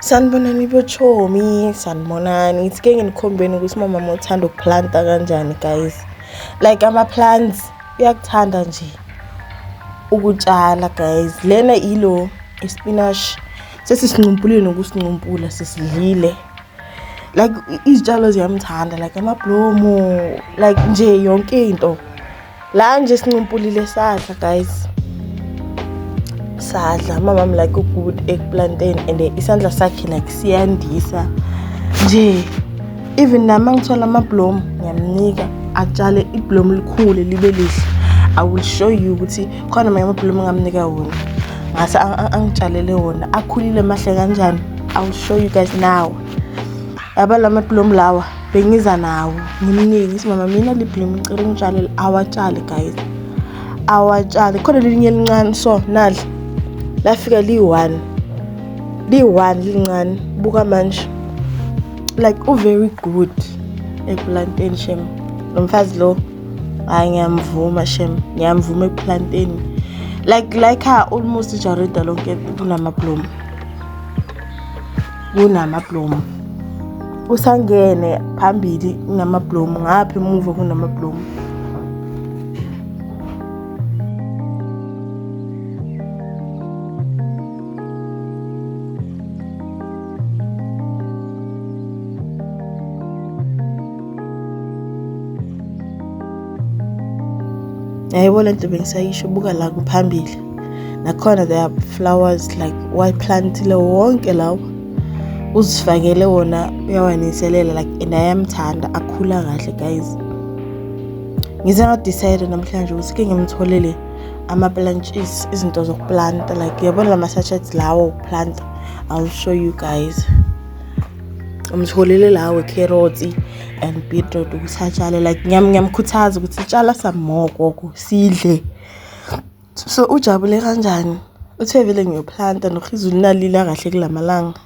Sanibonani bochomi, sanibonani. Ngithi ke nginikhombeni ukuthi umama uthanda ukuplanta kanjani guys. Like ama-plants uyakuthanda nje ukutshala guys. Lena ilo ispinashi sesisincumpulile nokusincumpula sesidlile. Like izitshalo ziyamthanda like amabhlomu like nje yonke into. La nje sincumpulile sadla guys. Sadla mama wami like good ekuplanteni and isandla sakhe like siyandisa nje even nami ngithola amablomu ngiyamnika atshale iblomu likhule libe lihle. I will show you ukuthi khona amanye amablomu engamnika wona ngase angitshalele wona akhulile mahle kanjani. I will show you guys now. Yaba la mablomu lawa bengiza nawo ngimnike ngithi mama mina liblomu ngicela ungitshalele awatshale guys awatshale khona lelinye elincane so nali lafika liyi-one liyi-one lincane buka manje like u-very good ekuplanteni shem lo mfazi lo hayi ngiyamvuma shem ngiyamvuma ekuplanteni like her almost ijarida lonke kunamablomu kunamablomu usangene phambili kunamablomu ngapha emuva kunamablomu. Yayibona lento bengisayisho buka la kuphambili nakhona there are flowers like waplantile wonke lawo uzifakele wona uyawaniselela like and ayamthanda akhula kahle guys. Ngize ngadecide namhlanje ukuthi ke ngimtholele ama-plantshisi izinto zokuplanta like uyabona la ma-sachets lawo okuplanta. I'll show you guys. Ngimtholele lawo carrots and beetroot ukuthi atshale like ngiyamkhuthaza ukuthi tshala some more gogo sidle. So ujabule kanjani? Uthe vele ngiyoplanta nokho izulu nalila kahle kulamalanga.